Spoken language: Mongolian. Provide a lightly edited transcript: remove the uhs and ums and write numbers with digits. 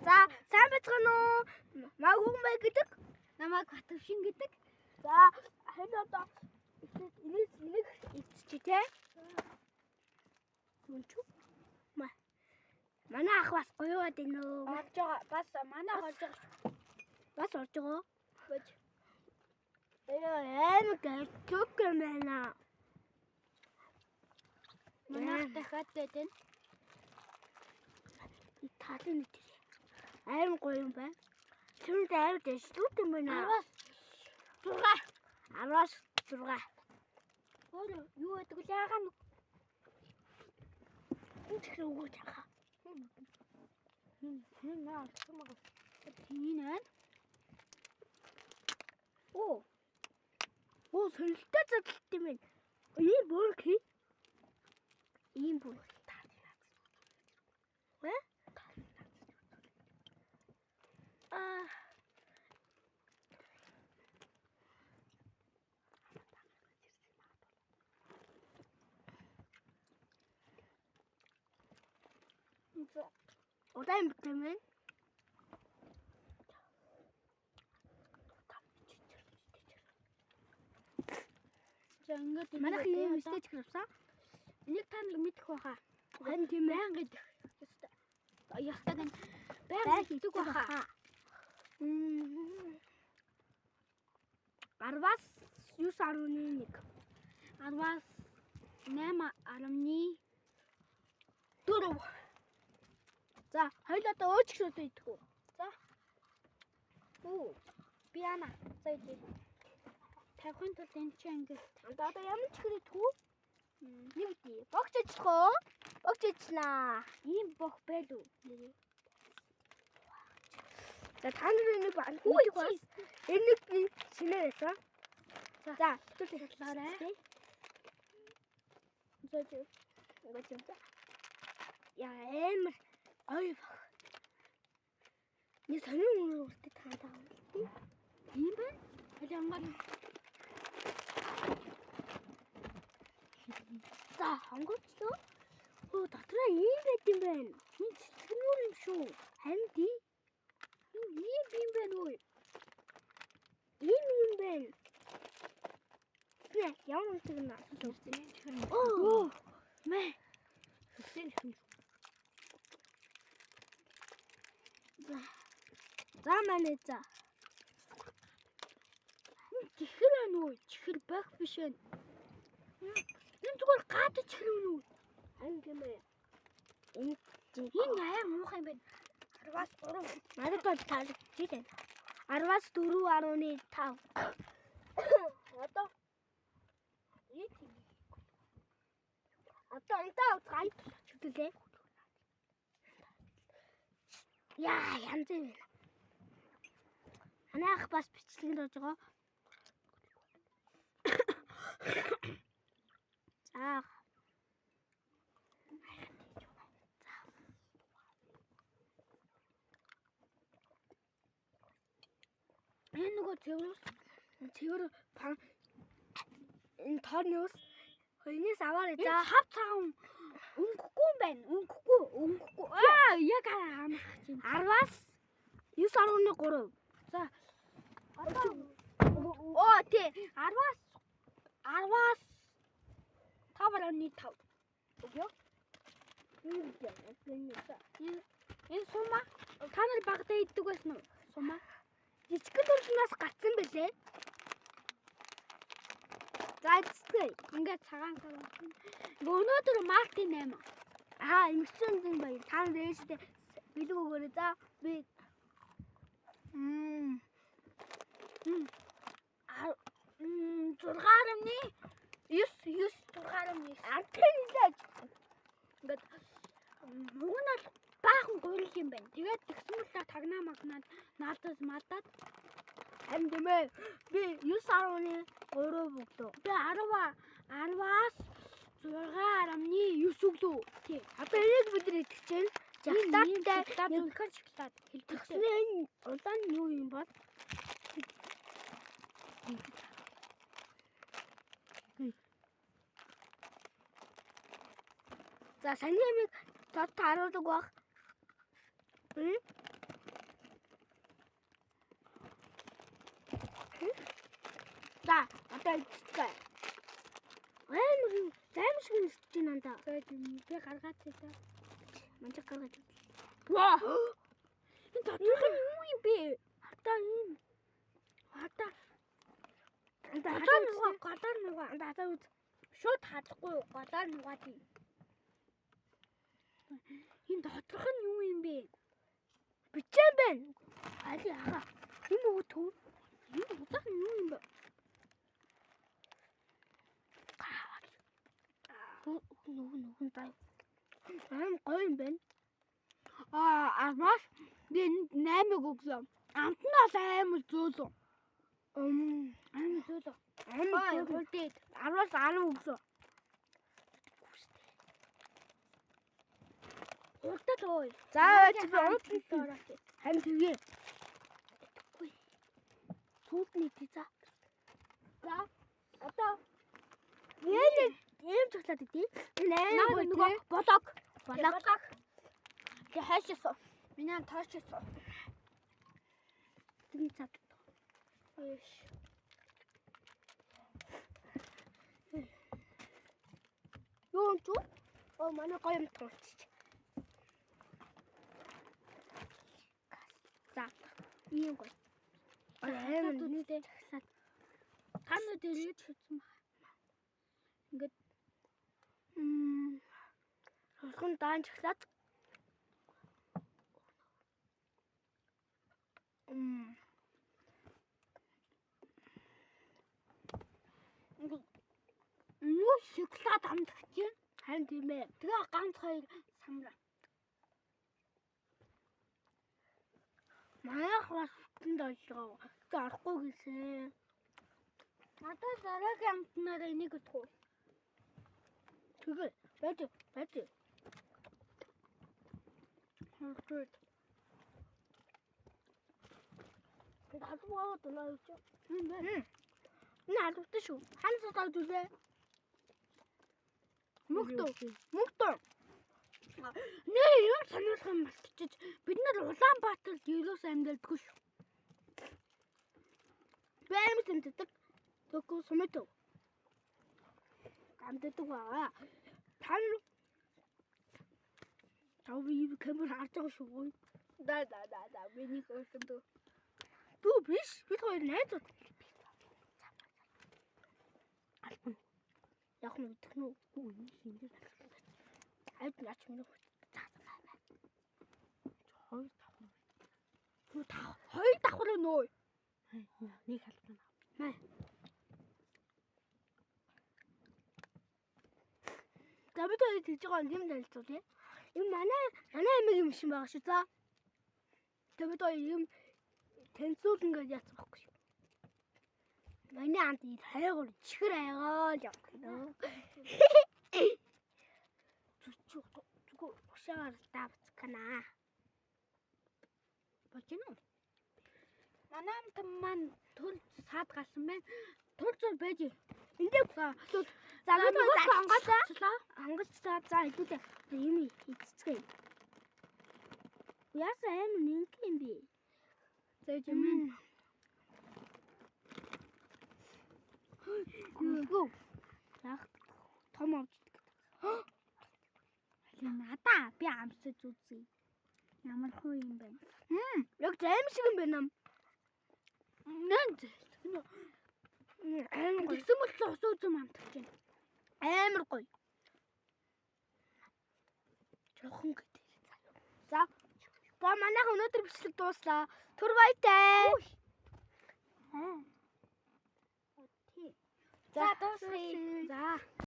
За, сайн байцгаана уу? Магүн бай гэдэг. Намайг Батвшин гэдэг. За, хэн одоо энийг энийг идчих те. Түнчүү. Ма. Манай ах бас гоёод байна уу? Орж байгаа. Бас манай орж байгаа. Бас орж байгаа. Бэж. Энэ амар гэрчүүк юм байна. Манай ах дахиад байдаг. Талын нэг тэр. Амар гоё юм байна. Тэр амар дэвшлүүд юм байна. 10-аас 6. 10-аас 6. Өөр юу гэдэг вэ? Яагаад нэг Энэ чихэр өгөөч хаа. наа олсон байгаа. Тийм байна. Оо. Оо, сонирхолтой задалт юм байна. Ийм бүрх хий. Ийм бүрх таа. Э? Аа. Удаан юм байна. За ингээд Манайх ийм стейж авсан. Энийг та нар мэдэх байхаа. Харин тийм ээ. Байнга идэх. Ёстой. Ёстой гэн байнга идэх байхаа. Мм. 10-аас 9.1. 10-аас 8.4. За, хоёул одоо өөч гişүүд идэх үү? За. Үү. Би ана. За идэ. Тавихын тулд энэ чинь ингээд Одоо ямар чихэр идэх үү? Нэг үгүй. Богч ажиллах уу? Богч ажиллаа. ийм бох байлуу. Нэрээ. За, та нар энийг хүү бас. Энийг би шинээр байсан. За, түл Шалгаарай. За, за. Ингээд юм. Яа, амар гоё баг. Нэг сонин үнэр үртэй таалаа. Тийм байна. Холи ангаар За, хонгорчлоо. Өө, дотроо ийм байт юм байна. Энэ цэцгэнүүр юм шүү. Харин тий. энэ ийм юм байна уу? Ийм юм байна. Нэ, ямар үнэтэй юм аа. Оо, Мэ. За. За манай за. Энэ чихэр байна уу? Чихэр бох биш байна. Энэ зүгээр гад чихэр байна уу? Харин тийм ээ. Энэ Энэ аим муухай юм байна. 10-аас 3. надад бол таалагдчих байна. 10-аас 4.5. Одоо Одоо унтаа уцгаая. Чүтэлээ. Яа, янз юм. Манай ах бас бичлэгэнд орж байгаа. За. Энэ нөгөө цэвэр Цэвэр пан энэ тооны ус энэс аваарай энэ за. цав цагаан өнгөхгүй юм байна. Өнгөхгүй, өнгөхгүй. Аа, яг хамах чинь. 10-аас 9.3. За. Одоо Оо тий. 10-аас 10-аас 5.5. Өгөө. Энэ энэ сума та нар багадаа иддэг байсан уу? Сума. Жижигхэн төрөлнөөс гацсан бэлээ. За эцэстээ. Ингээд цагаан сар болсон. Ингээ өнөөдөр Мартин 8. Аа, эмгчэн зэн баяр. Та нар ээжтэй бэлэг өгөөрэй. За би Мм. Мм. 6.9 9 6.9. антен нэлээ. Ингээд уг нь бол баахан гурил юм байна. Тэгээд тэгсэн мөртлөө тагнаа магнаад наадас мадаад Харин тийм ээ. Би 9.3 өглөө. би 10 10-аас 6.9 өглөө. Тий. Одоо энийг бид нар идэх чинь Шоколадтай шоколадтай нэг үнэхээр шоколад хэлбэртэй. тэгснэ энэ улаан нь юу юм бол? За саний ямиг тод харуулдаг баг. Хм? Одоо идчихэ. Амар юм займ шиг нисэж байна андаа. За би гаргаад хийлээ. Манчиг гаргаж. Ваа. Энэ доторх нь юу юм бэ? Хатаа юм. Хатаа. Андаа Голоор нугаа, голоор нугаа. Андаа хатаа үз. Шууд хадахгүй голоор нугаад юм. Энэ доторх нь юу юм бэ? Бичэн байна. Али аха. Юм уу төв? Энэ доторх нь юу юм бэ? Нүгэн нүгэн заа. Аим гоё юм байна. Аа, армаас би энд 8-ыг өгсөн. Амт нь бол амар зөөлөн. Амар зөөлөн. Амар Ой, зөөлөн. хурдээд. 10-аас 10 өгсөн. Хурдал ой. За чи би унтсан. Харин тэгээ. Итгэхгүй. Сүйд нь идэ за. За. Одоо Яа ийм цоглоод идэ. Энэ амар наа гоё нөгөө тий. болог. Болог. Тэг хайшсан. Миний тоошсон. Тэр цад. Эш. Юу юм чүү? Оо манай гоё юм туулчих. За. Ийм гоё. Амар Хатаад үсттэй. цахлаад. Та нар дэрэж шүтсэн баг. Ингээд Хөрхөн даан цахлаад. Юу шоколад амтгч чинь. Харин тийм ээ. Тэгээ ганц хоёр самраа. Манайх бас хүтэнд олгоо. Гэтэ орохгүй гэсэн. Надад дараагийн амтнаараа энийг өгөх үү? Тэгээ. Байж байж. Хурдад. Халбаа дулаа юу чи? Энэ бэ? Энэ албатай шүү. Хань цудаа зүлээ. Мөнгө Мөнгө. Нэр юм сонирхох юм мартчих. Бид нар Улаанбаатарт ерөөс амьдалдаггүй шүү. Би амар тэмддэг. Тэгэхгүй сумэт. Амьддаг байгаа. Та нар Тав би камер харж байгаа шүү. Да да да да. Миний өөрсөн дөө. Дүү биш. Бид хоёр найзууд. Албан. Яг нь мэдэх нь үү энэ шинээр албан. Хайд наач миний хөт. За за. Хоёр давхар. Юу та хоёр давхар нөө. Нэг албан. Мэ. За бид хоёр тэгж байгаа юм танилцуулъя. Энэ манай аймаг юм шиг байгаа шүү. За. Тэгээ бид хоёр юм танилцуулна гэж яцсан байхгүй шүү. Манай амт энэ хайгуур чихэр айгаа л явах гэнэ. Зүчүү зүгөө ушаагаар давцкана. Болж гинэ үү? Манай амт маань төр саад гарсан байна. Төр зур байж. Энд За за бид хоёр ангаалцлаа. Хангалцлаа. За хэдүүлээ. Юм хийцгээе. Яасан амар нэнг юм бэ? За жимэн. Гүгүү. Яг том авч идэх. Али надаа би амсаж үзье. Ямар хуу юм бэ? Яг займ шиг юм байна. Нэн. Амар гоё. Тэгсэн мөртлөө ус үзэм амтгч байна. Амар гоё. Жохон гэдэг. За. За манайх өнөөдөр бичлэг дууслаа. Түр баяртай. За дуусгая. За.